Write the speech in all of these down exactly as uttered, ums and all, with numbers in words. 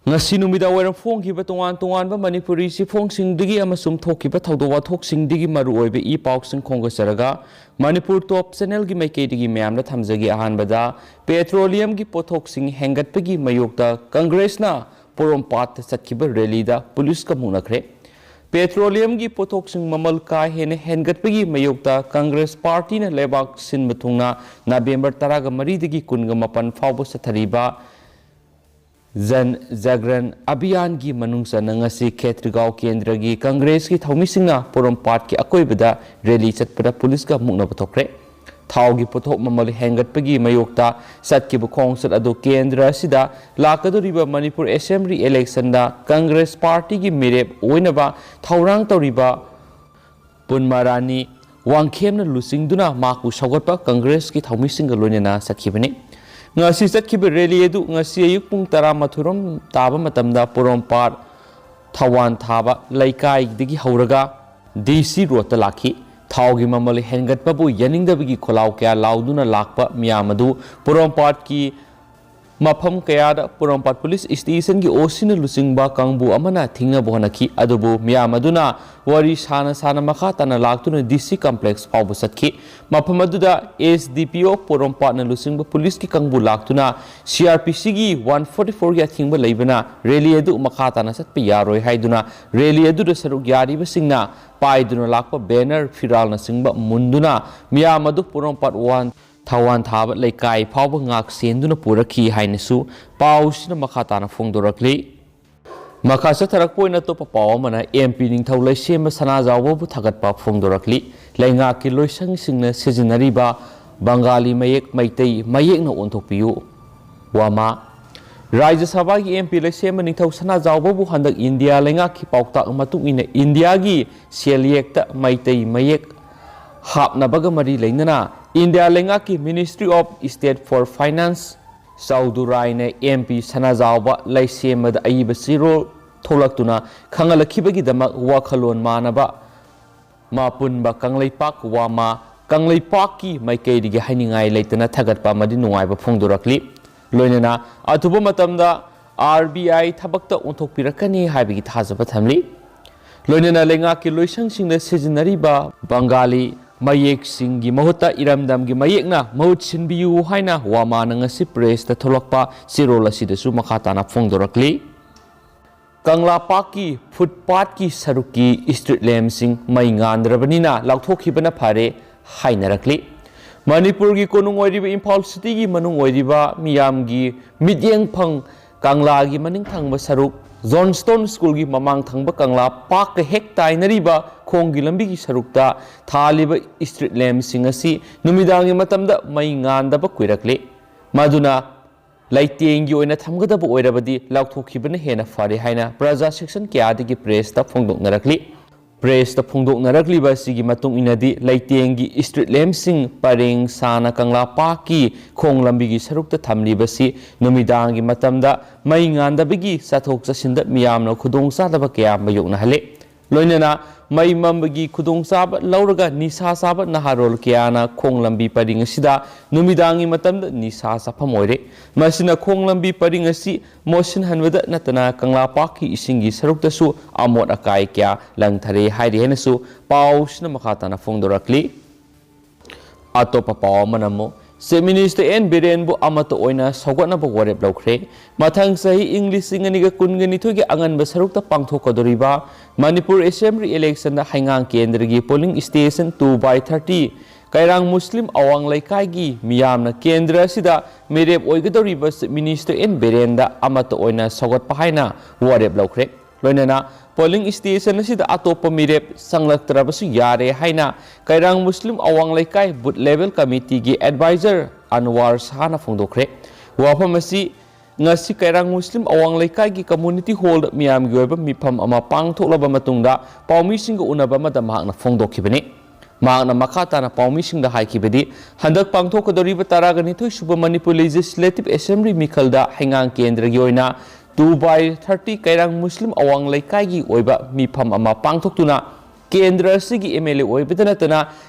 ꯉꯁꯤ ꯅꯨꯃꯤꯗꯥꯡ ꯋꯥꯏꯔꯝ ꯐꯣꯡꯈꯤꯕ ꯇꯣꯉꯥꯟ ꯇꯣꯉꯥꯟꯕ ꯃꯅꯤꯄꯨꯔꯤ ꯆꯦꯐꯣꯡꯁꯤꯡꯗꯒꯤ ꯑꯃꯁꯨꯡ ꯊꯣꯛꯈꯤꯕ ꯊꯧꯗꯣꯛ ꯋꯥꯊꯣꯛꯁꯤꯡꯗꯒꯤ ꯃꯔꯨꯑꯣꯏꯕ ꯏ ꯄꯥꯎꯁꯤꯡ ꯈꯣꯝꯒꯠꯆꯔꯒ, ꯃꯅꯤꯄꯨꯔ ꯇꯣꯞ ꯆꯦꯅꯦꯜꯒꯤ ꯃꯥꯏꯀꯩꯗꯒꯤ ꯃꯌꯥꯝꯗ ꯊꯝꯖꯒꯦ꯫ ꯑꯍꯥꯟꯕꯗ, ꯄꯦꯇ꯭ꯔꯣꯂꯤꯌꯝꯒꯤ ꯄꯣꯠꯊꯣꯛꯁꯤꯡ ꯍꯦꯟꯒꯠꯄꯒꯤ ꯃꯥꯌꯣꯛꯇ ꯀꯪꯒ꯭ꯔꯦꯁꯅ ꯄꯣꯔꯣꯝꯄꯥꯠꯇ ꯆꯠꯈꯤꯕ ꯔꯦꯂꯤꯗ ꯄꯨꯂꯤꯁꯀ ꯃꯨꯛꯅꯈ꯭ꯔꯦ꯫ ꯄꯦꯇ꯭ꯔꯣꯂꯤꯌꯝꯒꯤ ꯄꯣꯠꯊꯣꯛꯁꯤꯡ ꯃꯃꯜ ꯀꯥ ꯍꯦꯟꯅ ꯍꯦꯟꯒꯠꯄꯒꯤ ꯃꯥꯌꯣꯛꯇ ꯀꯪꯒ꯭ꯔꯦꯁ ꯄꯥꯔꯇꯤꯅ ꯂꯩꯕꯥꯛ ꯁꯤꯟꯕ ꯊꯨꯡꯅ ꯅꯕꯦꯝꯕꯔ ꯇꯔꯥꯃꯔꯤꯗꯒꯤ ꯀꯨꯟꯃꯥꯄꯟ ꯐꯥꯎꯕ ꯆꯠꯊꯔꯤꯕ ꯖꯟ ꯖꯒ꯭ꯔꯟ ꯑꯚꯤꯌꯥꯟꯒꯤ ꯃꯅꯨꯡ ꯆꯟꯅ ꯉꯁꯤ ꯈꯦꯇ꯭ꯔꯤꯒꯥꯎ ꯀꯦꯟꯗ꯭ꯔꯒꯤ ꯀꯪꯒ꯭ꯔꯦꯁꯀꯤ ꯊꯧꯃꯤꯁꯤꯡꯅ ꯄꯣꯔꯣꯝꯄꯥꯠꯀꯤ ꯑꯀꯣꯏꯕꯗ ꯔꯦꯂꯤ ꯆꯠꯄꯗ ꯄꯨꯂꯤꯁꯀ ꯃꯨꯛꯅꯕ ꯊꯣꯛꯈ꯭ꯔꯦ꯫ ꯊꯥꯎꯒꯤ ꯄꯣꯠꯊꯣꯛ ꯃꯃꯜ ꯍꯦꯟꯒꯠꯄꯒꯤ ꯃꯥꯌꯣꯛꯇ ꯆꯠꯈꯤꯕ ꯈꯣꯡꯆꯠ ꯑꯗꯨ ꯀꯦꯟꯗ꯭ꯔ ꯑꯁꯤꯗ ꯂꯥꯛꯀꯗꯧꯔꯤꯕ ꯃꯅꯤꯄꯨꯔ ꯑꯦꯁꯦꯝꯕ꯭ꯂꯤ ꯏꯂꯦꯛꯁꯟꯗ ꯀꯪꯒ꯭ꯔꯦꯁ ꯄꯥꯔꯇꯤꯒꯤ ꯃꯤꯔꯦꯞ ꯑꯣꯏꯅꯕ ꯊꯧꯔꯥꯡ ꯇꯧꯔꯤꯕ ꯄꯨꯟꯃꯔꯥꯅꯤ ꯋꯥꯡꯈꯦꯝꯅ ꯂꯨꯆꯤꯡꯗꯨꯅ ꯃꯍꯥꯛꯄꯨ ꯁꯧꯒꯠꯄ ꯀꯪꯒ꯭ꯔꯦꯁꯀꯤ ꯊꯧꯃꯤꯁꯤꯡꯒ ꯂꯣꯏꯅꯅ ꯆꯠꯈꯤꯕꯅꯤ꯫ ꯉꯁꯤ ꯆꯠꯈꯤꯕ ꯔꯦꯂꯤ ꯑꯗꯨ ꯉꯁꯤ ꯑꯌꯨꯛ ꯄꯨꯡ ꯇꯔꯥꯃꯥꯊꯣꯏꯔꯣꯝ ꯇꯥꯕ ꯃꯇꯝꯗ ꯄꯣꯔꯣꯝꯄꯥꯠ ꯊꯋꯥꯟ ꯊꯥꯕ ꯂꯩꯀꯥꯏꯗꯒꯤ ꯍꯧꯔꯒ ꯗꯤ ꯁꯤ ꯔꯣꯗꯇ ꯂꯥꯛꯈꯤ꯫ ꯊꯥꯎꯒꯤ ꯃꯃꯜ ꯍꯦꯟꯒꯠꯄꯕꯨ ꯌꯥꯅꯤꯡꯗꯕꯒꯤ ꯈꯣꯜꯂꯥꯎ ꯀꯌꯥ ꯂꯥꯎꯗꯨꯅ ꯂꯥꯛꯄ ꯃꯤꯌꯥꯝ ꯑꯗꯨ ꯄꯣꯔꯣꯝꯄꯥꯠꯀꯤ ꯃꯐꯝ ꯀꯌꯥꯗ ꯄꯣꯔꯣꯝꯄꯥꯠ ꯄꯨꯂꯤꯁ ꯁ꯭ꯇꯦꯁꯟꯒꯤ ꯑꯣ ꯁꯤꯅ ꯂꯨꯆꯤꯡꯕ ꯀꯥꯡꯕꯨ ꯑꯃꯅ ꯊꯤꯡꯅꯕ ꯍꯣꯠꯅꯈꯤ꯫ ꯑꯗꯨꯕꯨ ꯃꯤꯌꯥꯝ ꯑꯗꯨꯅ ꯋꯥꯔꯤ ꯁꯥꯅ ꯁꯥꯅ ꯃꯈꯥ ꯇꯥꯅ ꯂꯥꯛꯇꯨꯅ ꯗꯤ ꯁꯤ ꯀꯝꯄ꯭ꯂꯦꯛꯁ ꯐꯥꯎꯕ ꯆꯠꯈꯤ꯫ ꯃꯐꯝ ꯑꯗꯨꯗ ꯑꯦꯁ ꯗꯤ ꯄꯤ ꯑꯣ ꯄꯣꯔꯣꯝꯄꯥꯠꯅ ꯂꯨꯆꯤꯡꯕ ꯄꯨꯂꯤꯁꯀꯤ ꯀꯥꯡꯕꯨ ꯂꯥꯛꯇꯨꯅ ꯁꯤ ꯑꯥꯔ ꯄꯤ ꯁꯤꯒꯤ ꯋꯥꯟ ꯐꯣꯔꯇꯤ ꯐꯣꯔꯒꯤ ꯑꯊꯤꯡꯕ ꯂꯩꯕꯅ ꯔꯦꯂꯤ ꯑꯗꯨ ꯃꯈꯥ ꯇꯥꯅ ꯆꯠꯄ ꯌꯥꯔꯣꯏ ꯍꯥꯏꯗꯨꯅ ꯔꯦꯂꯤ ꯑꯗꯨꯗ ꯁꯔꯨꯛ ꯌꯥꯔꯤꯕꯁꯤꯡꯅ ꯄꯥꯏꯗꯨꯅ ꯂꯥꯛꯄ ꯕꯦꯅꯔ, ꯐꯤꯔꯥꯜꯅꯆꯤꯡꯕ ꯃꯨꯟꯗꯨꯅ ꯃꯤꯌꯥꯝ ꯑꯗꯨ ꯄꯣꯔꯣꯝꯄꯥꯠ ꯋꯥꯟ ꯊꯋꯥꯟ ꯊꯥꯕ ꯂꯩꯀꯥꯏ ꯐꯥꯎꯕ ꯉꯥꯛ ꯁꯦꯟꯗꯨꯅ ꯄꯨꯔꯛꯈꯤ ꯍꯥꯏꯅꯁꯨ ꯄꯥꯎꯁꯤꯅ ꯃꯈꯥ ꯇꯥꯅ ꯐꯣꯡꯗꯣꯔꯛꯂꯤ꯫ ꯃꯈꯥ ꯆꯠꯊꯔꯛꯄ ꯑꯣꯏꯅ ꯑꯇꯣꯞꯄ ꯄꯥꯎ ꯑꯃꯅ, ꯑꯦꯝ ꯄꯤ ꯅꯤꯡꯊꯧ ꯂꯩꯁꯦꯝꯕ ꯁꯅꯥꯖꯥꯎꯕꯕꯨ ꯊꯥꯒꯠꯄ ꯐꯣꯡꯗꯣꯔꯛꯂꯤ꯫ ꯂꯩꯉꯥꯛꯀꯤ ꯂꯣꯏꯁꯪꯁꯤꯡꯅ ꯁꯤꯖꯤꯟꯅꯔꯤꯕ ꯕꯪꯒꯥꯂꯤ ꯃꯌꯦꯛ ꯃꯩꯇꯩ ꯃꯌꯦꯛꯅ ꯑꯣꯟꯊꯣꯛꯄꯤꯌꯨ꯫ ꯋꯥꯃꯥ꯫ ꯔꯥꯖ꯭ꯌ ꯁꯚꯥꯒꯤ ꯑꯦꯝ ꯄꯤ ꯂꯩꯁꯦꯝꯕ ꯅꯤꯡꯊꯧ ꯁꯅꯥꯖꯥꯎꯕꯕꯨ ꯍꯟꯗꯛ ꯏꯟꯗꯤꯌꯥ ꯂꯩꯉꯥꯛꯀꯤ ꯄꯥꯎꯇꯥꯛ ꯃꯇꯨꯡ ꯏꯟꯅ ꯏꯟꯗꯤꯌꯥꯒꯤ ꯁꯦꯜꯌꯦꯛꯇ ꯃꯩꯇꯩ ꯃꯌꯦꯛ ꯍꯥꯞꯅꯕꯒ ꯃꯔꯤ ꯂꯩꯅꯅ ꯏꯟꯗꯤꯌꯥ ꯂꯩꯉꯥꯛꯀꯤ Ministry of State for Finance ꯆꯧꯗꯨꯔꯥꯏꯅ ꯑꯦꯝ ꯄꯤ ꯁꯅꯥꯖꯥꯎꯕ ꯂꯩꯁꯦꯝꯕꯗ ꯑꯏꯕ ꯆꯦꯔꯣꯜ ꯊꯣꯛꯂꯛꯇꯨꯅ ꯈꯪꯍꯜꯂꯛꯈꯤꯕꯒꯤꯗꯃꯛ ꯋꯥꯈꯜꯂꯣꯟ ꯃꯥꯟꯅꯕ ꯃꯄꯨꯟꯕ ꯀꯪꯂꯩꯄꯥꯛ ꯋꯥꯃꯥ ꯀꯪꯂꯩꯄꯥꯛꯀꯤ ꯃꯥꯏꯀꯩꯗꯒꯤ ꯍꯥꯏꯅꯤꯡꯉꯥꯏ ꯂꯩꯇꯅ ꯊꯥꯒꯠꯄ ꯑꯃꯗꯤ ꯅꯨꯡꯉꯥꯏꯕ ꯐꯣꯡꯗꯣꯔꯛꯂꯤ꯫ ꯂꯣꯏꯅꯅ ꯑꯊꯨꯕ ꯃꯇꯝꯗ ꯑꯥꯔ ꯕꯤ ꯑꯥꯏ ꯊꯕꯛꯇ ꯑꯣꯟꯊꯣꯛꯄꯤꯔꯛꯀꯅꯤ ꯍꯥꯏꯕꯒꯤ ꯊꯥꯖꯕ ꯊꯝꯂꯤ꯫ ꯂꯣꯏꯅꯅ ꯂꯩꯉꯥꯛꯀꯤ ꯂꯣꯏꯁꯪꯁꯤꯡꯗ ꯁꯤꯖꯤꯟꯅꯔꯤꯕ ꯕꯪꯒꯥꯂꯤ ꯃꯌꯦꯛꯁꯤꯡꯒꯤ ꯃꯍꯨꯠꯇ ꯏꯔꯝꯗꯝꯒꯤ ꯃꯌꯦꯛꯅ ꯃꯍꯨꯠ ꯁꯤꯟꯕꯤꯌꯨ ꯍꯥꯏꯅ ꯋꯥꯃꯥꯅ ꯉꯁꯤ ꯄ꯭ꯔꯦꯁꯇ ꯊꯣꯛꯂꯛꯄ ꯆꯦꯔꯣꯜ ꯑꯁꯤꯗꯁꯨ ꯃꯈꯥ ꯇꯥꯅ ꯐꯣꯡꯗꯣꯔꯛꯂꯤ꯫ ꯀꯪꯂꯥ ꯄꯥꯔꯛꯀꯤ ꯐꯨꯠꯄꯥꯠꯀꯤ ꯁꯔꯨꯛꯀꯤ ꯏꯁꯇ꯭ꯔꯤꯠ ꯂꯦꯝꯁꯤꯡ ꯃꯩ ꯉꯥꯟꯗ꯭ꯔꯕꯅꯤꯅ ꯂꯥꯎꯊꯣꯛꯈꯤꯕꯅ ꯐꯔꯦ ꯍꯥꯏꯅꯔꯛꯂꯤ꯫ ꯃꯅꯤꯄꯨꯔꯒꯤ ꯀꯣꯅꯨꯡ ꯑꯣꯏꯔꯤꯕ ꯏꯝꯐꯥꯜ ꯁꯤꯇꯤꯒꯤ ꯃꯅꯨꯡ ꯑꯣꯏꯔꯤꯕ ꯃꯤꯌꯥꯝꯒꯤ ꯃꯤꯠꯌꯦꯡ ꯐꯪ ꯀꯪꯂꯥꯒꯤ ꯃꯅꯤꯡ ꯊꯪꯕ ꯁꯔꯨꯛ ꯖꯣꯟꯁꯇꯣꯟ ꯁ꯭ꯀꯨꯜꯒꯤ ꯃꯃꯥꯡ ꯊꯪꯕ ꯀꯪꯂꯥ ꯄꯥꯔꯛꯀ ꯍꯦꯛ ꯇꯥꯏꯅꯔꯤꯕ ꯈꯣꯡꯒꯤ ꯂꯝꯕꯤꯒꯤ ꯁꯔꯨꯛꯇ ꯊꯥꯜꯂꯤꯕ ꯏꯁꯇ꯭ꯔꯤꯠ ꯂꯦꯝꯁꯤꯡ ꯑꯁꯤ ꯅꯨꯃꯤꯗꯥꯡꯒꯤ ꯃꯇꯝꯗ ꯃꯩ ꯉꯥꯟꯗꯕ ꯀꯨꯏꯔꯛꯂꯤ꯫ ꯃꯗꯨꯅ ꯂꯩꯇꯦꯡꯒꯤ ꯑꯣꯏꯅ ꯊꯝꯒꯗꯕ ꯑꯣꯏꯔꯕꯗꯤ ꯂꯥꯎꯊꯣꯛꯈꯤꯕꯅ ꯍꯦꯟꯅ ꯐꯔꯦ ꯍꯥꯏꯅ ꯄ꯭ꯔꯖꯥ ꯁꯦꯛꯁꯟ ꯀꯌꯥꯗꯒꯤ ꯄ꯭ꯔꯦꯁꯇ ꯐꯣꯡꯗꯣꯛꯅꯔꯛꯂꯤ꯫ ꯄ꯭ꯔꯦꯁꯇ ꯐꯣꯡꯗꯣꯛꯅꯔꯛꯂꯤꯕ ꯑꯁꯤꯒꯤ ꯃꯇꯨꯡ ꯏꯟꯅꯗꯤ ꯂꯩꯇꯦꯡꯒꯤ ꯏꯁꯇ꯭ꯔꯤꯠ ꯂꯦꯝꯁꯤꯡ ꯄꯔꯦꯡ ꯁꯥꯅ ꯀꯪꯂꯥ ꯄꯥꯔꯛꯀꯤ ꯈꯣꯡ ꯂꯝꯕꯤꯒꯤ ꯁꯔꯨꯛꯇ ꯊꯝꯂꯤꯕꯁꯤ ꯅꯨꯃꯤꯗꯥꯡꯒꯤ ꯃꯇꯝꯗ ꯃꯩ ꯉꯥꯟꯗꯕꯒꯤ ꯆꯠꯊꯣꯛ ꯆꯠꯁꯤꯟꯗ ꯃꯤꯌꯥꯝꯅ ꯈꯨꯗꯣꯡꯆꯥꯗꯕ ꯀꯌꯥ ꯃꯥꯌꯣꯛꯅꯍꯜꯂꯤ꯫ ꯂꯣꯏꯅꯅ ꯃꯩ ꯃꯝꯕꯒꯤ ꯈꯨꯗꯣꯡꯆꯥꯕ ꯂꯧꯔꯒ ꯅꯤꯁꯥ ꯆꯥꯕ ꯅꯍꯥꯔꯣꯜ ꯀꯌꯥꯅ ꯈꯣꯡ ꯂꯝꯕꯤ ꯄꯔꯤꯡ ꯑꯁꯤꯗ ꯅꯨꯃꯤꯗꯥꯡꯒꯤ ꯃꯇꯝꯗ ꯅꯤꯁꯥ ꯆꯥꯐꯝ ꯑꯣꯏꯔꯦ꯫ ꯃꯁꯤꯅ ꯈꯣꯡ ꯂꯝꯕꯤ ꯄꯔꯤꯡ ꯑꯁꯤ ꯃꯣꯠꯁꯤꯟꯍꯟꯕꯗ ꯅꯠꯇꯅ ꯀꯪꯂꯥ ꯄꯥꯔꯛꯀꯤ ꯏꯁꯤꯡꯒꯤ ꯁꯔꯨꯛꯇꯁꯨ ꯑꯃꯣꯠ ꯑꯀꯥꯏ ꯀꯌꯥ ꯂꯪꯊꯔꯦ ꯍꯥꯏꯔꯤ ꯍꯥꯏꯅꯁꯨ ꯄꯥꯎꯁꯤꯅ ꯃꯈꯥ ꯇꯥꯅ ꯐꯣꯡꯗꯣꯔꯛꯂꯤ꯫ ꯑꯇꯣꯞꯄ ꯄꯥꯎ ꯑꯃꯅ ꯑꯃꯨꯛ ꯆꯤꯐ ꯃꯤꯅꯤꯁꯇꯔ ꯑꯦꯟ ꯕꯤꯔꯦꯟꯕꯨ ꯑꯃꯠꯇ ꯑꯣꯏꯅ ꯁꯧꯒꯠꯅꯕ ꯋꯥꯔꯦꯞ ꯂꯧꯈ꯭ꯔꯦ꯫ ꯃꯊꯪ ꯆꯍꯤ ꯏꯪ ꯂꯤꯁꯤꯡ ꯑꯅꯤꯒ ꯀꯨꯟꯒ ꯅꯤꯊꯣꯏꯒꯤ ꯑꯉꯟꯕ ꯁꯔꯨꯛꯇ ꯄꯥꯡꯊꯣꯛꯀꯗꯧꯔꯤꯕ ꯃꯅꯤꯄꯨꯔ ꯑꯦꯁꯦꯝꯕ꯭ꯂꯤ ꯏꯂꯦꯛꯁꯟꯗ ꯍꯩꯉꯥꯡ ꯀꯦꯟꯗ꯭ꯔꯒꯤ polling station two by thirty ꯀꯩꯔꯥꯡ ꯃꯨꯁꯂꯤꯝ ꯑꯋꯥꯡ ꯂꯩꯀꯥꯏꯒꯤ ꯃꯤꯌꯥꯝꯅ ꯀꯦꯟꯗ꯭ꯔ ꯑꯁꯤꯗ ꯃꯤꯔꯦꯞ ꯑꯣꯏꯒꯗꯧꯔꯤꯕ ꯆꯤꯐ ꯃꯤꯅꯤꯁꯇꯔ ꯑꯦꯟ ꯕꯤꯔꯦꯟꯗ ꯑꯃꯠꯇ ꯑꯣꯏꯅ ꯁꯧꯒꯠꯄ ꯍꯥꯏꯅ ꯋꯥꯔꯦꯞ ꯂꯧꯈ꯭ꯔꯦ꯫ ꯂꯣꯏꯅꯅ ꯄꯣꯂꯤꯡ ꯁ꯭ꯇꯦꯁꯟ ꯑꯁꯤꯗ ꯑꯇꯣꯞꯄ ꯃꯤꯔꯦꯞ ꯆꯪꯂꯛꯇ꯭ꯔꯕꯁꯨ ꯌꯥꯔꯦ ꯍꯥꯏꯅ ꯀꯩꯔꯥꯡ ꯃꯨꯁꯂꯤꯝ ꯑꯋꯥꯡ ꯂꯩꯀꯥꯏ ꯕꯨꯊ ꯂꯦꯚꯦꯜ ꯀꯃꯤꯇꯤꯒꯤ ꯑꯦꯗꯚꯥꯏꯖꯔ ꯑꯟꯋꯥꯔ ꯁꯥꯍꯅ ꯐꯣꯡꯗꯣꯛꯈ꯭ꯔꯦ꯫ ꯋꯥꯐꯝ ꯑꯁꯤ ꯉꯁꯤ ꯀꯩꯔꯥꯡ ꯃꯨꯁꯂꯤꯝ ꯑꯋꯥꯡ ꯂꯩꯀꯥꯏꯒꯤ ꯀꯝꯃꯨꯅꯤꯇꯤ ꯍꯣꯜꯗ ꯃꯤꯌꯥꯝꯒꯤ ꯑꯣꯏꯕ ꯃꯤꯐꯝ ꯑꯃ ꯄꯥꯡꯊꯣꯛꯂꯕ ꯃꯇꯨꯡꯗ ꯄꯥꯎꯃꯤꯁꯤꯡꯒ ꯎꯅꯕ ꯑꯃꯗ ꯃꯍꯥꯛꯅ ꯐꯣꯡꯗꯣꯛꯈꯤꯕꯅꯤ꯫ ꯃꯍꯥꯛꯅ ꯃꯈꯥ ꯇꯥꯅ ꯄꯥꯎꯃꯤꯁꯤꯡꯗ ꯍꯥꯏꯈꯤꯕꯗꯤ, ꯍꯟꯗꯛ ꯄꯥꯡꯊꯣꯛꯀꯗꯧꯔꯤꯕ ꯇꯔꯥꯒ ꯅꯤꯊꯣꯏ ꯁꯨꯕ ꯃꯅꯤꯄꯨꯔ ꯂꯦꯖꯤꯁꯂꯦꯇꯤꯚ ꯑꯦꯁꯦꯝꯕ꯭ꯂꯤ ꯃꯤꯈꯜꯗ ꯍꯩꯉꯥꯡ ꯀꯦꯟꯗ꯭ꯔꯒꯤ ꯑꯣꯏꯅ two by thirty ꯀꯩꯔꯥꯡ ꯃꯨꯁꯂꯤꯝ ꯑꯋꯥꯡ ꯂꯩꯀꯥꯏꯒꯤ ꯑꯣꯏꯕ ꯃꯤꯐꯝ ꯑꯃ ꯄꯥꯡꯊꯣꯛꯇꯨꯅ ꯀꯦꯟꯗ꯭ꯔ ꯑꯁꯤꯒꯤ ꯑꯦꯝ ꯑꯦꯜ ꯑꯦ ꯑꯣꯏꯕꯗ ꯅꯠꯇꯅ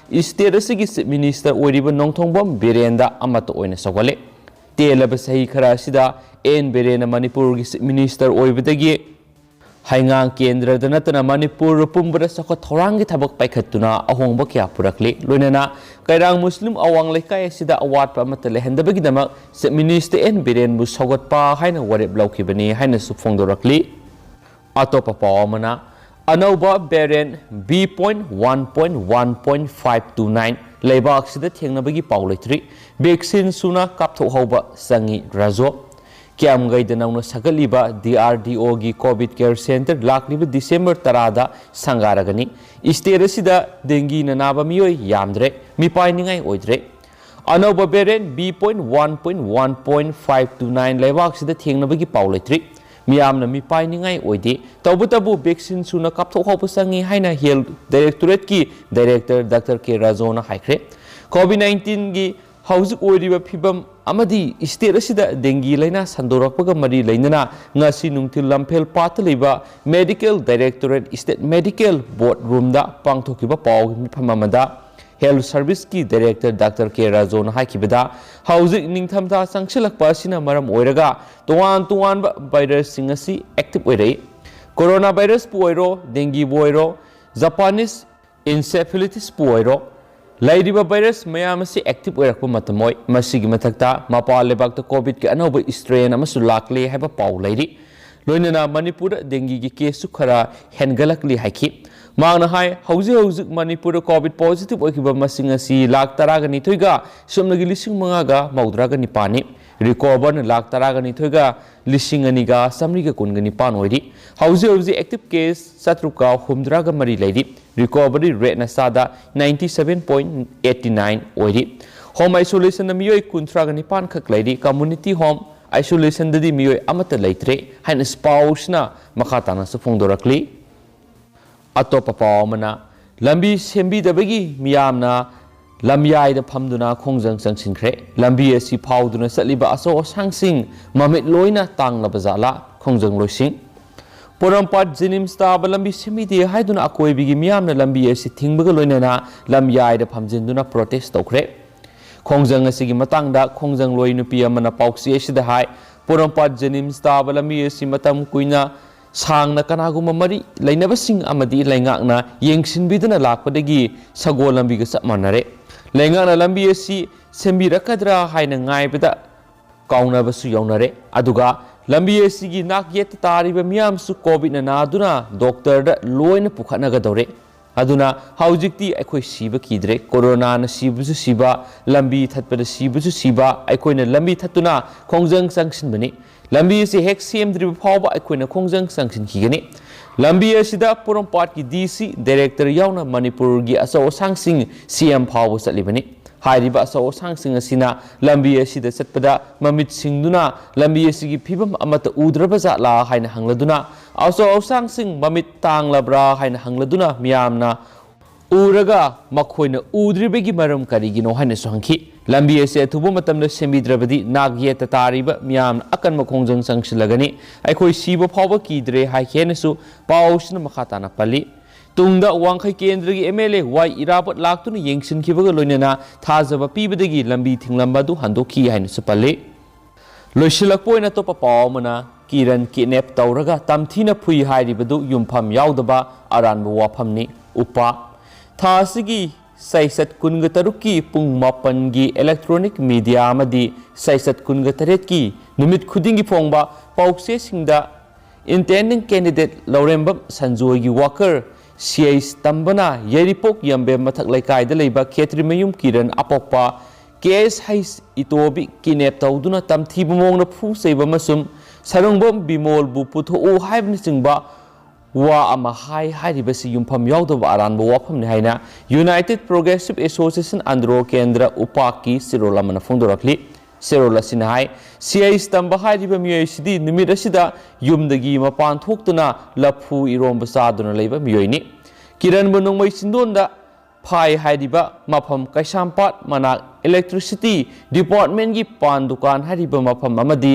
ꯁ꯭ꯇꯦꯠ ꯑꯁꯤꯒꯤ ꯆꯤꯐ ꯃꯤꯅꯤꯁꯇꯔ ꯑꯣꯏꯔꯤꯕ ꯅꯣꯡꯊꯣꯡꯕꯝ ꯕꯤꯔꯦꯟꯗ ꯑꯃꯠꯇ ꯑꯣꯏꯅ ꯁꯧꯒꯠꯂꯦ꯫ ꯇꯦꯜꯂꯕ ꯆꯍꯤ ꯈꯔ ꯑꯁꯤꯗ ꯑꯦꯟ ꯕꯤꯔꯦꯟꯅ ꯃꯅꯤꯄꯨꯔꯒꯤ Chief Minister ꯑꯣꯏꯕꯗꯒꯤ ꯍꯩꯉꯥꯡ ꯀꯦꯟꯗ꯭ꯔꯗ ꯅꯠꯇꯅ ꯃꯅꯤꯄꯨꯔ ꯄꯨꯝꯕꯗ ꯆꯥꯎꯈꯠ ꯊꯧꯔꯥꯡꯒꯤ ꯊꯕꯛ ꯄꯥꯏꯈꯠꯇꯨꯅ ꯑꯍꯣꯡꯕ ꯀꯌꯥ ꯄꯨꯔꯛꯂꯤ꯫ ꯂꯣꯏꯅꯅ ꯀꯩꯔꯥꯡ ꯃꯨꯁꯂꯤꯝ ꯑꯋꯥꯡ ꯂꯩꯀꯥꯏ ꯑꯁꯤꯗ ꯑꯋꯥꯠꯄ ꯑꯃꯠꯇ ꯂꯩꯍꯟꯗꯕꯒꯤꯗꯃꯛ Chief Minister ꯑꯦꯟ ꯕꯤꯔꯦꯟꯕꯨ ꯁꯧꯒꯠꯄ ꯍꯥꯏꯅ ꯋꯥꯔꯦꯞ ꯂꯧꯈꯤꯕꯅꯤ ꯍꯥꯏꯅꯁꯨ ꯐꯣꯡꯗꯣꯔꯛꯂꯤ꯫ ꯑꯇꯣꯞꯄ ꯄꯥꯎ ꯑꯃꯅ, ꯑꯅꯧꯕ variant B point one point one point five two nine ꯂꯩꯕꯥꯛꯁꯤꯗ ꯊꯦꯡꯅꯕꯒꯤ ꯄꯥꯎ ꯂꯩꯇ꯭ꯔꯤ꯫ Vaccine ꯁꯨꯅ ꯀꯥꯞꯊꯣꯛꯍꯧꯕ ꯆꯪꯉꯤ ꯔꯥꯖꯣ꯫ ꯀꯤꯌꯥꯝꯒꯩꯗ ꯅꯧꯅ ꯁꯥꯒꯠꯂꯤꯕ ꯗꯤ ꯑꯥꯔ ꯗꯤ ꯑꯣꯒꯤ COVID Care Centre ꯂꯥꯛꯂꯤꯕ ꯗꯤꯁꯦꯝꯕꯔ ꯇꯔꯥꯗ ꯁꯪꯒꯥꯔꯒꯅꯤ꯫ State ꯑꯁꯤꯗ dengueꯅ ꯅꯥꯕ ꯃꯤꯑꯣꯏ ꯌꯥꯝꯗ꯭ꯔꯦ, ꯃꯤꯄꯥꯏꯅꯤꯡꯉꯥꯏ ꯑꯣꯏꯗ꯭ꯔꯦ꯫ ꯑꯅꯧꯕ variant B point one point one point five two nine ꯂꯩꯕꯥꯛꯁꯤꯗ ꯊꯦꯡꯅꯕꯒꯤ ꯄꯥꯎ ꯂꯩꯇ꯭ꯔꯤ꯫ ꯃꯤꯌꯥꯝꯅ ꯃꯤꯄꯥꯏꯅꯤꯡꯉꯥꯏ ꯑꯣꯏꯗꯦ꯫ ꯇꯧꯕꯇꯕꯨ vaccine ꯁꯨꯅ ꯀꯥꯞꯊꯣꯛꯍꯧꯕ ꯆꯪꯉꯤ ꯍꯥꯏꯅ Health Directorateꯀꯤ Director Doctor ꯀꯦ ꯔꯥꯖꯣꯅ ꯍꯥꯏꯈ꯭ꯔꯦ꯫ COVID nineteenꯒꯤ ꯍꯧꯖꯤꯛ ꯑꯣꯏꯔꯤꯕ ꯐꯤꯕꯝ ꯑꯃꯗꯤ state ꯑꯁꯤꯗ dengue ꯂꯥꯏꯅꯥ ꯁꯟꯗꯣꯔꯛꯄꯒ ꯃꯔꯤ ꯂꯩꯅꯅ ꯉꯁꯤ ꯅꯨꯡꯊꯤꯜ ꯂꯝꯐꯦꯜ ꯄꯥꯠꯇ ꯂꯩꯕ Medical Directorate State Medical Board Roomꯗ ꯄꯥꯡꯊꯣꯛꯈꯤꯕ ꯄꯥꯎꯒꯤ ꯃꯤꯐꯝ ꯑꯃꯗ Health Serviceꯀꯤ Director Doctor ꯀꯦ ꯔꯥꯖꯣꯅ ꯍꯥꯏꯈꯤꯕꯗ, ꯍꯧꯖꯤꯛ ꯅꯤꯡꯊꯝꯊꯥ ꯆꯪꯁꯤꯜꯂꯛꯄ ꯑꯁꯤꯅ ꯃꯔꯝ ꯑꯣꯏꯔꯒ ꯇꯣꯉꯥꯟ ꯇꯣꯉꯥꯟꯕ virusꯁꯤꯡ ꯑꯁꯤ active ꯑꯣꯏꯔꯛꯏ꯫ Corona virusꯄꯨ ꯑꯣꯏꯔꯣ, dengueꯕꯨ ꯑꯣꯏꯔꯣ, Japanese encephalitisꯄꯨ ꯑꯣꯏꯔꯣ, ꯂꯩꯔꯤꯕ virus ꯃꯌꯥꯝ ꯑꯁꯤ active ꯑꯣꯏꯔꯛꯄ ꯃꯇꯝ ꯑꯣꯏ꯫ ꯃꯁꯤꯒꯤ ꯃꯊꯛꯇ ꯃꯄꯥꯟ ꯂꯩꯕꯥꯛꯇ COVIDꯀꯤ ꯑꯅꯧꯕ strain ꯑꯃꯁꯨ ꯂꯥꯛꯂꯦ ꯍꯥꯏꯕ ꯄꯥꯎ ꯂꯩꯔꯤ꯫ ꯂꯣꯏꯅꯅ ꯃꯅꯤꯄꯨꯔꯗ dengueꯒꯤ caseꯁꯨ ꯈꯔ ꯍꯦꯟꯒꯠꯂꯛꯂꯤ ꯍꯥꯏꯈꯤ꯫ ꯃꯍꯥꯛꯅ ꯍꯥꯏ, ꯍꯧꯖꯤꯛ ꯍꯧꯖꯤꯛ ꯃꯅꯤꯄꯨꯔꯗ COVID positive ꯑꯣꯏꯈꯤꯕ ꯃꯁꯤꯡ ꯑꯁꯤ ꯂꯥꯈ ꯇꯔꯥꯒ ꯅꯤꯊꯣꯏꯒ ꯁꯨꯞꯅꯒꯤ ꯂꯤꯁꯤꯡ ꯃꯉꯥꯒ ꯃꯧꯗ꯭ꯔꯥꯒ ꯅꯤꯄꯥꯟꯅꯤ꯫ Recoverꯅ ꯂꯥꯈ ꯇꯔꯥꯒ ꯅꯤꯊꯣꯏꯒ ꯂꯤꯁꯤꯡ ꯑꯅꯤꯒ ꯆꯥꯃꯔꯤꯒ ꯀꯨꯟꯒ ꯅꯤꯄꯥꯟ ꯑꯣꯏꯔꯤ꯫ ꯍꯧꯖꯤꯛ ꯍꯧꯖꯤꯛ active case ꯆꯥꯇ꯭ꯔꯨꯛꯀ ꯍꯨꯝꯗ꯭ꯔꯥꯒ ꯃꯔꯤ ꯂꯩꯔꯤ꯫ Recovery rateꯅ ꯆꯥꯗ ninety seven point eighty nine ꯑꯣꯏꯔꯤ꯫ Home isolationꯗ ꯃꯤꯑꯣꯏ ꯀꯨꯟꯊ꯭ꯔꯥꯒ ꯅꯤꯄꯥꯟ ꯈꯛ ꯂꯩꯔꯤ꯫ Community home isolationꯗꯗꯤ ꯃꯤꯑꯣꯏ ꯑꯃꯠꯇ ꯂꯩꯇ꯭ꯔꯦ ꯍꯥꯏꯅ ꯄꯥꯎꯁꯤꯅ ꯃꯈꯥ ꯇꯥꯅꯁꯨ ꯐꯣꯡꯗꯣꯔꯛꯂꯤ꯫ ꯑꯇꯣꯞꯄ ꯄꯥꯎ ꯑꯃꯅ, ꯂꯝꯕꯤ ꯁꯦꯝꯕꯤꯗꯕꯒꯤ ꯃꯤꯌꯥꯝꯅ ꯂꯝꯌꯥꯏꯗ ꯐꯝꯗꯨꯅ ꯈꯣꯡꯖꯪ ꯆꯪꯁꯤꯟꯈ꯭ꯔꯦ꯫ ꯂꯝꯕꯤ ꯑꯁꯤ ꯐꯥꯎꯗꯨꯅ ꯆꯠꯂꯤꯕ ꯑꯆꯧ ꯑꯁꯥꯡꯁꯤꯡ ꯃꯃꯤꯠ ꯂꯣꯏꯅ ꯇꯥꯡꯂꯕ ꯖꯥꯠꯂꯥ? ꯈꯣꯡꯖꯪꯂꯣꯏꯁꯤꯡ꯫ ꯄꯣꯔꯣꯝꯄꯥꯠ JNIMS ꯇꯥꯕ ꯂꯝꯕꯤ ꯁꯦꯝꯕꯤꯗꯦ ꯍꯥꯏꯗꯨꯅ ꯑꯀꯣꯏꯕꯒꯤ ꯃꯤꯌꯥꯝꯅ ꯂꯝꯕꯤ ꯑꯁꯤ ꯊꯤꯡꯕꯒ ꯂꯣꯏꯅꯅ ꯂꯝꯌꯥꯏꯗ ꯐꯝꯖꯤꯟꯗꯨꯅ protest ꯇꯧꯈ꯭ꯔꯦ꯫ ꯈꯣꯡꯖꯪ ꯑꯁꯤꯒꯤ ꯃꯇꯥꯡꯗ ꯈꯣꯡꯖꯪꯂꯣꯏ ꯅꯨꯄꯤ ꯑꯃꯅ ꯄꯥꯎꯆꯦ ꯑꯁꯤꯗ ꯍꯥꯏ, ꯄꯣꯔꯣꯝꯄꯥꯠ ꯖꯦꯅꯤꯝꯁ ꯇꯥꯕ ꯂꯝꯕꯤ ꯑꯁꯤ ꯃꯇꯝ ꯀꯨꯏꯅ ꯁꯥꯡꯅ ꯀꯅꯥꯒꯨꯝꯕ ꯃꯔꯤ ꯂꯩꯅꯕꯁꯤꯡ ꯑꯃꯗꯤ ꯂꯩꯉꯥꯛꯅ ꯌꯦꯡꯁꯤꯟꯕꯤꯗꯨꯅ ꯂꯥꯛꯄꯗꯒꯤ ꯁꯒꯣꯜ ꯂꯝꯕꯤꯒ ꯆꯞ ꯃꯥꯟꯅꯔꯦ꯫ ꯂꯩꯉꯥꯛꯅ ꯂꯝꯕꯤ ꯑꯁꯤ ꯁꯦꯝꯕꯤꯔꯛꯀꯗ꯭ꯔꯥ ꯍꯥꯏꯅ ꯉꯥꯏꯕꯗ ꯀꯥꯎꯅꯕꯁꯨ ꯌꯥꯎꯅꯔꯦ꯫ ꯑꯗꯨꯒ ꯂꯝꯕꯤ ꯑꯁꯤꯒꯤ ꯅꯥꯛ ꯌꯦꯠꯇ ꯇꯥꯔꯤꯕ ꯃꯤꯌꯥꯝꯁꯨ ꯀꯣꯚꯤꯗꯅ ꯅꯥꯗꯨꯅ ꯗꯣꯛꯇꯔꯗ ꯂꯣꯏꯅ ꯄꯨꯈꯠꯅꯒꯗꯧꯔꯦ꯫ ꯑꯗꯨꯅ ꯍꯧꯖꯤꯛꯇꯤ ꯑꯩꯈꯣꯏ ꯁꯤꯕ ꯀꯤꯗ꯭ꯔꯦ꯫ ꯀꯣꯔꯣꯅꯥꯅ ꯁꯤꯕꯁꯨ ꯁꯤꯕ, ꯂꯝꯕꯤ ꯊꯠꯄꯗ ꯁꯤꯕꯁꯨ ꯁꯤꯕ, ꯑꯩꯈꯣꯏꯅ ꯂꯝꯕꯤ ꯊꯠꯇꯨꯅ ꯈꯣꯡꯖꯪ ꯆꯪꯁꯤꯟꯕꯅꯤ꯫ ꯂꯝꯕꯤ ꯑꯁꯤ ꯍꯦꯛ ꯁꯦꯝꯗ꯭ꯔꯤꯕ ꯐꯥꯎꯕ ꯑꯩꯈꯣꯏꯅ ꯈꯣꯡꯖꯪ ꯆꯪꯁꯤꯟꯈꯤꯒꯅꯤ꯫ ꯂꯝꯕꯤ ꯑꯁꯤꯗ ꯄꯣꯔꯣꯝꯄꯥꯠꯀꯤ ꯗꯤ ꯁꯤ, ꯗꯥꯏꯔꯦꯛꯇꯔ ꯌꯥꯎꯅ ꯃꯅꯤꯄꯨꯔꯒꯤ ꯑꯆꯧ ꯑꯁꯥꯡꯁꯤꯡ ꯁꯤ ꯑꯦꯝ ꯐꯥꯎꯕ ꯆꯠꯂꯤꯕꯅꯤ꯫ ꯍꯥꯏꯔꯤꯕ ꯑꯆꯧ ꯑꯁꯥꯡꯁꯤꯡ ꯑꯁꯤꯅ ꯂꯝꯕꯤ ꯑꯁꯤꯗ ꯆꯠꯄꯗ ꯃꯃꯤꯠ ꯁꯤꯡꯗꯨꯅ ꯂꯝꯕꯤ ꯑꯁꯤꯒꯤ ꯐꯤꯕꯝ ꯑꯃꯠꯇ ꯎꯗ꯭ꯔꯕ ꯖꯥꯠꯂꯥ ꯍꯥꯏꯅ ꯍꯪꯂꯗꯨꯅ, ꯑꯆꯧ ꯑꯁꯥꯡꯁꯤꯡ ꯃꯃꯤꯠ ꯇꯥꯡꯂꯕ꯭ꯔꯥ ꯍꯥꯏꯅ ꯍꯪꯂꯗꯨꯅ ꯃꯤꯌꯥꯝꯅ ꯎꯔꯒ ꯃꯈꯣꯏꯅ ꯎꯗ꯭ꯔꯤꯕꯒꯤ ꯃꯔꯝ ꯀꯔꯤꯒꯤꯅꯣ ꯍꯥꯏꯅꯁꯨ ꯍꯪꯈꯤ꯫ ꯂꯝꯕꯤ ꯑꯁꯤ ꯑꯊꯨꯕ ꯃꯇꯝꯗ ꯁꯦꯝꯕꯤꯗ꯭ꯔꯕꯗꯤ ꯅꯥꯛ ꯌꯦꯠꯇ ꯇꯥꯔꯤꯕ ꯃꯤꯌꯥꯝꯅ ꯑꯀꯟꯕ ꯈꯣꯡꯖꯪ ꯆꯪꯁꯤꯜꯂꯒꯅꯤ꯫ ꯑꯩꯈꯣꯏ ꯁꯤꯕ ꯐꯥꯎꯕ ꯀꯤꯗ꯭ꯔꯦ ꯍꯥꯏꯈꯤ ꯍꯥꯏꯅꯁꯨ ꯄꯥꯎꯁꯤꯅ ꯃꯈꯥ ꯇꯥꯅ ꯄꯜꯂꯤ꯫ ꯇꯨꯡꯗ ꯋꯥꯡꯈꯩ ꯀꯦꯟꯗ꯭ꯔꯒꯤ ꯑꯦꯝ ꯑꯦꯜ ꯑꯦ ꯋꯥꯏ ꯏꯔꯥꯕꯣꯠ ꯂꯥꯛꯇꯨꯅ ꯌꯦꯡꯁꯤꯟꯈꯤꯕꯒ ꯂꯣꯏꯅꯅ ꯊꯥꯖꯕ ꯄꯤꯕꯗꯒꯤ ꯂꯝꯕꯤ ꯊꯤꯡꯂꯝꯕ ꯑꯗꯨ ꯍꯟꯗꯣꯛꯈꯤ ꯍꯥꯏꯅꯁꯨ ꯄꯜꯂꯤ꯫ ꯂꯣꯏꯁꯤꯜꯂꯛꯄ ꯑꯣꯏꯅ ꯑꯇꯣꯞꯄ ꯄꯥꯎ ꯑꯃꯅ, ꯀꯤꯔꯟ ꯀꯤꯗꯅꯦꯞ ꯇꯧꯔꯒ ꯇꯝꯊꯤꯅ ꯐꯨꯏ ꯍꯥꯏꯔꯤꯕꯗꯨ ꯌꯨꯝꯐꯝ ꯌꯥꯎꯗꯕ ꯑꯔꯥꯟꯕ ꯋꯥꯐꯝꯅꯤ꯫ ꯎꯄꯥ꯫ ꯊꯥ ꯑꯁꯤꯒꯤ ꯆꯩꯆꯠ ꯀꯨꯟꯒ ꯇꯔꯨꯛꯀꯤ ꯄꯨꯡ ꯃꯥꯄꯟꯒꯤ ꯏꯂꯦꯛꯇ꯭ꯔꯣꯅꯤꯛ ꯃꯤꯗꯤꯌꯥ ꯑꯃꯗꯤ ꯆꯩꯆꯠ ꯀꯨꯟꯒ ꯇꯔꯦꯠꯀꯤ ꯅꯨꯃꯤꯠ ꯈꯨꯗꯤꯡꯒꯤ ꯐꯣꯡꯕ ꯄꯥꯎꯆꯦꯁꯤꯡꯗ intending candidate ꯂꯧꯔꯦꯝꯕꯝ ꯁꯟꯖꯣꯏꯒꯤ ꯋꯥꯀꯔ ꯁꯤ ꯑꯩꯆ ꯇꯝꯕꯅ ꯌꯥꯏꯔꯤꯄꯣꯛ ꯌꯥꯝꯕꯦꯝ ꯃꯊꯛ ꯂꯩꯀꯥꯏꯗ ꯂꯩꯕ ꯈꯦꯇ꯭ꯔꯤꯃꯌꯨꯝ ꯀꯤꯔꯟ ꯑꯄꯣꯛꯄ ꯀꯦ ꯑꯦꯁ ꯍꯩꯁ ꯏꯇꯣꯕꯤ ꯀꯤꯗꯅꯦꯞ ꯇꯧꯗꯨꯅ ꯇꯝꯊꯤꯕ ꯃꯑꯣꯡꯗ ꯐꯨ ꯆꯩꯕ ꯑꯃꯁꯨꯡ ꯁꯔꯨꯡꯕꯝ ꯕꯤꯃꯣꯜꯕꯨ ꯄꯨꯊꯣꯛꯎ ꯍꯥꯏꯕꯅꯆꯤꯡꯕ ꯋꯥ ꯑꯃ ꯍꯥꯏ ꯍꯥꯏꯔꯤꯕꯁꯤ ꯌꯨꯝꯐꯝ ꯌꯥꯎꯗꯕ ꯑꯔꯥꯟꯕ ꯋꯥꯐꯝꯅꯤ ꯍꯥꯏꯅ United Progressive Association ꯑꯟꯗ꯭ꯔꯣ ꯀꯦꯟꯗ꯭ꯔ ꯎꯄꯥꯛꯀꯤ ꯆꯦꯔꯣꯜ ꯑꯃꯅ ꯐꯣꯡꯗꯣꯔꯛꯂꯤ꯫ ꯆꯦꯔꯣꯜ ꯑꯁꯤꯅ ꯍꯥꯏ, ꯁꯤ ꯑꯩꯆ ꯇꯝꯕ ꯍꯥꯏꯔꯤꯕ ꯃꯤꯑꯣꯏ ꯑꯁꯤꯗꯤ ꯅꯨꯃꯤꯠ ꯑꯁꯤꯗ ꯌꯨꯝꯗꯒꯤ ꯃꯄꯥꯟ ꯊꯣꯛꯇꯨꯅ ꯂꯐꯨ ꯏꯔꯣꯝꯕ ꯆꯥꯗꯨꯅ ꯂꯩꯕ ꯃꯤꯑꯣꯏꯅꯤ꯫ ꯀꯤꯔꯟꯕꯨ ꯅꯣꯡꯃꯩ ꯆꯤꯟꯗꯣꯟꯗ ꯐꯥꯏ ꯍꯥꯏꯔꯤꯕ ꯃꯐꯝ ꯀꯩꯁꯥꯝꯄꯥꯠ ꯃꯅꯥꯛ electricity departmentꯀꯤ ꯄꯥꯟ ꯗꯨꯀꯥꯟ ꯍꯥꯏꯔꯤꯕ ꯃꯐꯝ ꯑꯃꯗꯤ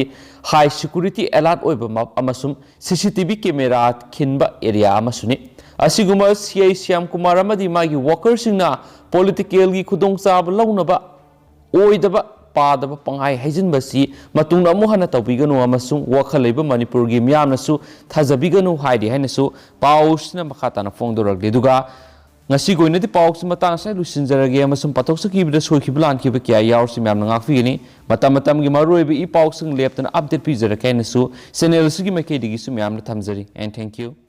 high security alert ꯑꯣꯏꯕ ꯃ-, ꯑꯃꯁꯨꯡ ꯁꯤ C T V camera ꯈꯤꯟꯕ area ꯑꯃꯁꯨꯅꯤ꯫ ꯑꯁꯤꯒꯨꯝꯕ ꯁꯤ ꯑꯥꯏ ꯁ꯭ꯌꯥꯝ ꯀꯨꯃꯥꯔ ꯑꯃꯗꯤ ꯃꯥꯒꯤ workerꯁꯤꯡꯅ politicalꯒꯤ ꯈꯨꯗꯣꯡꯆꯥꯕ ꯂꯧꯅꯕ ꯑꯣꯏꯗꯕ ꯄꯥꯗꯕ ꯄꯪꯍꯥꯏ ꯍꯥꯏꯖꯤꯟꯕꯁꯤ ꯃꯇꯨꯡꯗ ꯑꯃꯨꯛ ꯍꯟꯅ ꯇꯧꯕꯤꯒꯅꯨ ꯑꯃꯁꯨꯡ ꯋꯥꯈꯜ ꯂꯩꯕ ꯃꯅꯤꯄꯨꯔꯒꯤ ꯃꯤꯌꯥꯝꯅꯁꯨ ꯊꯥꯖꯕꯤꯒꯅꯨ ꯍꯥꯏꯔꯤ ꯍꯥꯏꯅꯁꯨ ꯄꯥꯎꯁꯤꯅ ꯃꯈꯥ ꯇꯥꯅ ꯐꯣꯡꯗꯣꯔꯛꯂꯤ꯫ ꯑꯗꯨꯒ ꯉꯁꯤꯒꯤ ꯑꯣꯏꯅꯗꯤ ꯄꯥꯎꯁꯤ ꯃꯇꯥꯡ ꯑꯁꯤꯗ ꯂꯣꯏꯁꯤꯟꯖꯔꯒꯦ ꯑꯃꯁꯨꯡ ꯄꯥꯊꯣꯛꯆꯈꯤꯕꯗ ꯁꯣꯏꯈꯤꯕ ꯂꯥꯟꯈꯤꯕ ꯀꯌꯥ ꯌꯥꯎꯔꯁꯨ ꯃꯌꯥꯝꯅ ꯉꯥꯛꯄꯤꯒꯅꯤ꯫ ꯃꯇꯝ ꯃꯇꯝꯒꯤ ꯃꯔꯨꯑꯣꯏꯕ ꯏ ꯄꯥꯎꯁꯤꯡ ꯂꯦꯞꯇꯅ ꯑꯞꯗꯦꯠ ꯄꯤꯖꯔꯛꯀꯦ ꯍꯥꯏꯅꯁꯨ ꯆꯦꯅꯦꯜ ꯑꯁꯤꯒꯤ ꯃꯥꯏꯀꯩꯗꯒꯤꯁꯨ ꯃꯌꯥꯝꯅ ꯊꯝꯖꯔꯤ꯫ And thank you.